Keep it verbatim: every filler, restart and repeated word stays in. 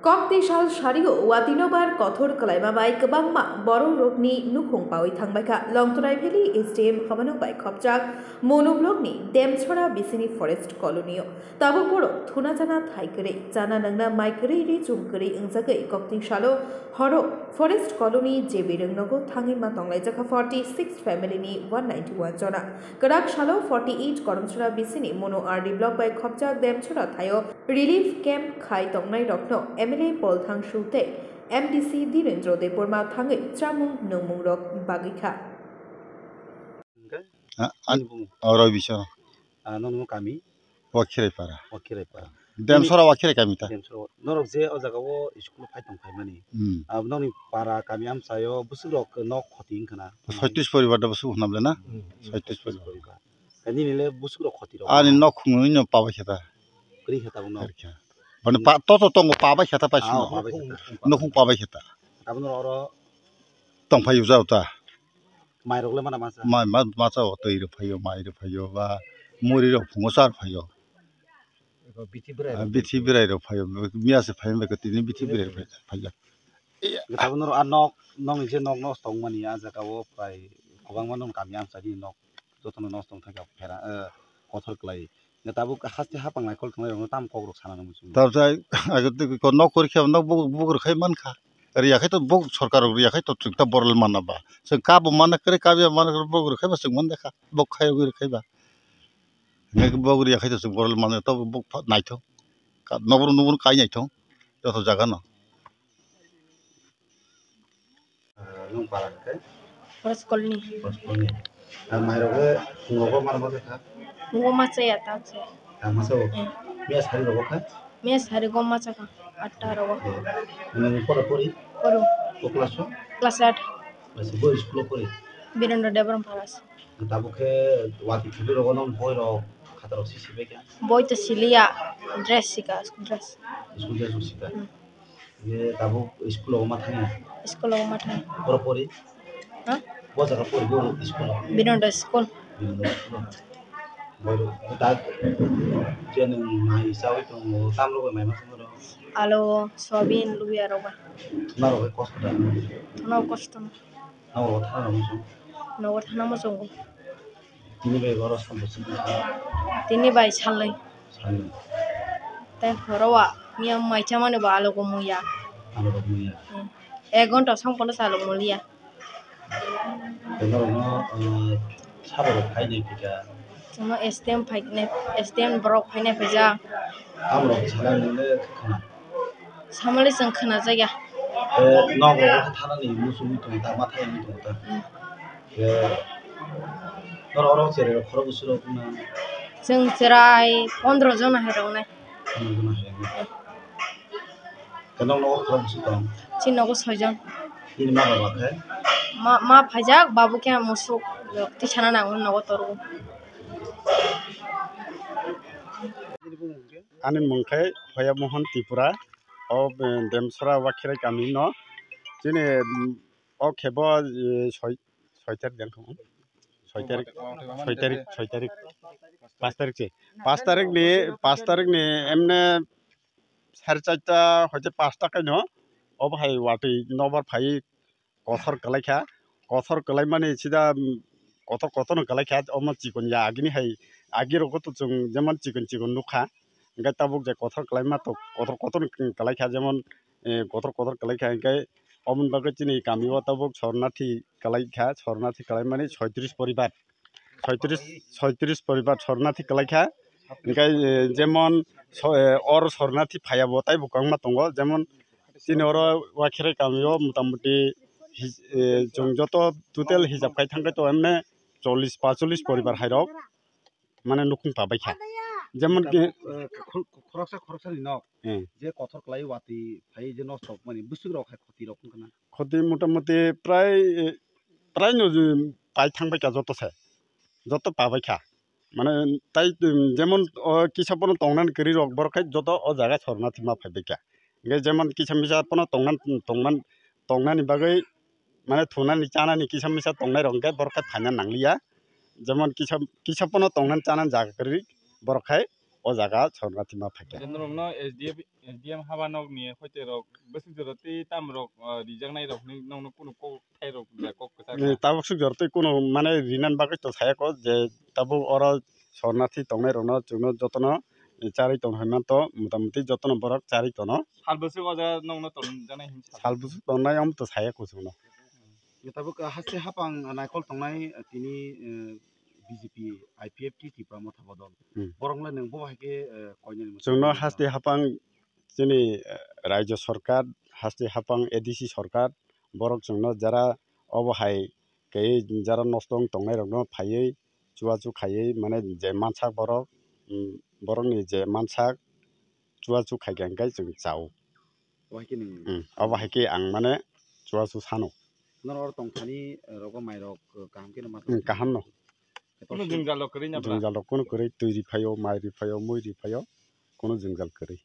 Kokti sal sario watino bar kothor kwlaima bai kwbangma borok rokni nukhung pawi thangbaikha. Longtrai Valley S D M habanok bai khopjak Monu block ni Demchora bisini forest colony o. Tabuk borok thuna chana thai kwrwi, chana nangna mai kwrwi ri chum kwrwi wngjagwi kokti salo horo forest colony J B Rwngnogo thangwi ma tonglaijak kha forty six family ni one ninety one jona. Kwrak salo forty eight Koromchura bisini Monu R D block bai khopjak Demchora thaio relief camp khai tongnai rokno M L A Polthang Shu tei M D C Dhirendra Debbarma thangwi chamung nungmung rok bagwi kha. Hingke? Ah, ani bumung? Oh, Roy Biswara. Ah, nokni kami? Wakhirai para. Wakhirai para. Demsora Wakhirai kami ta. Demsora. Norok je o jaga o school phai tong phaimani. Hmm. Ah, nokni para kami amchaio bwswk rok nok khoti wngkha na? Soitis poribar da bwswk hwnam le na? Hmm. Soitis poribar. Nini le bwswk rok khoti rok. Ani nok khungwi no pabai khe ta. Kri khe tabuk nok. Kri khe. Bani pa, to to tongo pabai khe ta pai. Ah, sino. Pabai khe ta. Nok khung pabai khe ta. Tabuk no oro. Tong phai uja uta. Mai rok le mana masa. Mai ma, masa o twi rok phaio, mai rok phaio ba muri rok phungo char phaio. Eko bithi berai Ah, rok bithi berai rok phaio. Miya se phai bai ko tini bithi berai rok phai, phai. Tabuk no oro a nok, nok ni je nok no tong mani a jaga o prai kwbangma nok kami amchai ni nok. Jotono nosto wng thangkha phera, eh, kothor kwlai. Hwnkhe tabuk haste hapang naikhol thwngnairokno tamo kokrok sana nangmani chwng. Tabuk tai, age twi ko nok kwrwi khe nok buk, buk rwkhai mankha. Rwya khai to buk sorkar rok rwya khai to chwng ta borok le manna ba. Chwng kabo manna kwrwi, kabo ya manna kwrwi, buk rwkhai ba chwng man dekha. Buk khai rwgwi rwkhai ba. Hwnkhe buk rwya khai to chwng borok le manna to buk pha-, naithok. Ka-, nokbo nukbo kai naithok. Joto jaga no. Ah, nwng para hwnkhe? First colony. First colony. Ah, mai rok le phungo bo mar ma kha? Phungo ma chaya ta se. Ah, ma sao? Eh. Miya sari rok kha? Miya sari go ma chakha, atta rok. Eh. Nwng pora pori? Poro. O class o? Class eight. Class eight. Bo school o pori? Birendra Debbarma Paras. Tabuk khe wati khibwi rok no boi rok khata rok si si bai kha? Boi to siliya, dress sika, dress. School dress rok sika? Hmm. Ye tabuk school o ma thangya? School o ma thang. Pora pori? Ha? Bo jaga pori bo school o? Birendra school. Birendra school. Boro da je nwng mai chawi tongo, tam rok bai mai ma songno? Alu, soyabin, luya rok bai. Thuna rok bai kosto da? Thuna kosto no. Nogo thana rok muchung? Nogo thana muchungo. Tini bai oro sal bwswk bwswk? Tini bai salnwi. Salnwi. Tei horo wa miya mai chamani bo alok muya. Alok muya. Hmm. Ek ghonta song pono salok muliya. Tei norokno, eh, sabo rok phainai phika? Chwngno S D M phainai, S D M borok phainai phaijak. Amrok salai nini khna? Samali chwng khna jakya. Tei nogo thanani muchungwi tongo ta, ma thaiwi tongo ta? Hmm. Tei norok oro cherai rok khorok bwswk rok wngna? Chwng cherai pondro jona hai rok wngnai. Pondro jona hai rok wngnai. Tei nok nogo khorok bwswk tong? Chini nogo soijon. Nini ma baba khe? Ma, ma phaijak, babu khe musuk tisana nango nogo torgo. Ani mung khe Hoya Mohan Tripura, o, eh, Demsora Wakhirai kami no. Chini, mm, o khe bo, eh, soi, soi tarik jang thung. Soi tarik, soi tarik, soi tarik, pas tarik se. Pas tarik ni, pas tarik ni emne sare charta hoite pasta kaino, obo hai watwi nobar phai kothor kwlai kha, kothor kwlai mani sida, mm, kothor kothor no kwlai kha, omo chikon ya agini hai, agi rogo to chwng jemon chikon chikon nuk kha, hwnkhe tabuk je kothor kwlai ma to kothor kothor no kwlai kha, jemon, eh, kothor kothor kwlai kha, hwnkhe oboni bagwi chini kami o tabuk sornathi kwlai kha, sornathi kwlai mani soitris poribar. Soitris, soitris poribar sornathi kwlai kha. Hingke, eh, jemon so, eh, or sornathi phaiya bo taibo kwbangma tongo. Jemon chini oro Wakhirai kamio motamuti his-, eh, chwng joto total hisab khai thangkhe to emne chollish pacholis poribar hairok mane nukhung pabai kha. Jemon ki, eh, khor-, khoroksa khoroksani nok eh, je kothor kwlai watwi phai je nosto mani bwswk rok hai khoti rok wngkha na? Khoti motamuti prai, prai no pai thang bai kha joto se, joto pa bai kha. Mane tai, um, jemon o kisa pono tongnani kwrwi rok borok khai joto o jaga sorna thima phai bai kha. Hingke jemon kisa misa pono tongnan, tongman, tongnani bagwi mane thunani chanani kisa misa tongnai rok hingke borok khai phaina nangliya. Jemon kisa, kisa pono tongnan chanani jaga kwrwi borok khai o jaga sornathi ma phaikha. Norokno S D F, S D M haba nokni hoite rok bwswk jora tei tam rok, ah, rijaknai rok hinwi nokno kunu kok thai rok da kok kwchak. Eh, tabuk swk jora tei kunu mane rinan bagwi to saya ko je tabuk oro sornathi tongnai rokno chwngno jotono, eh, charwi tong hai manto, motamuti jotono borok charwi tono. Sal bwswk o jaga nokno tongjaknai hinwi sa. Sal bwswk tongnai omo to saya ko chwngno. Tabuk, ah, haste hapang, ah, naikol tongnai, ah, tini, eh, B J P, I P F T Tipra Motha Bodol. Hmm. Borok le nwng bo hai khe, eh, koinani mwchang chwngno nai haste hapang chini, eh, Rajya Sarkar, haste hapang A D C Sarkar, borok chwngno jara obo hai khe jara nosto wng tongnai rokno phaiwi chuachu khaiwi mane je mansak borok, mm, borokni je mansak chuachu khaikha hwnkhe chwng chao. Obo hai khe nwng Hmm, obo hai khe ang mane chuachu sano. Norok oro tongthani, eh, rogo mai rok, eh, kaham khe no ma Hmm, kaham no. Kono jwngjal rok kwrwi na bwla? Jwngjal rok kono kwrwi, twi ri phaio, mai ri phaio, mui ri phaio, kono jwngjal kwrwi.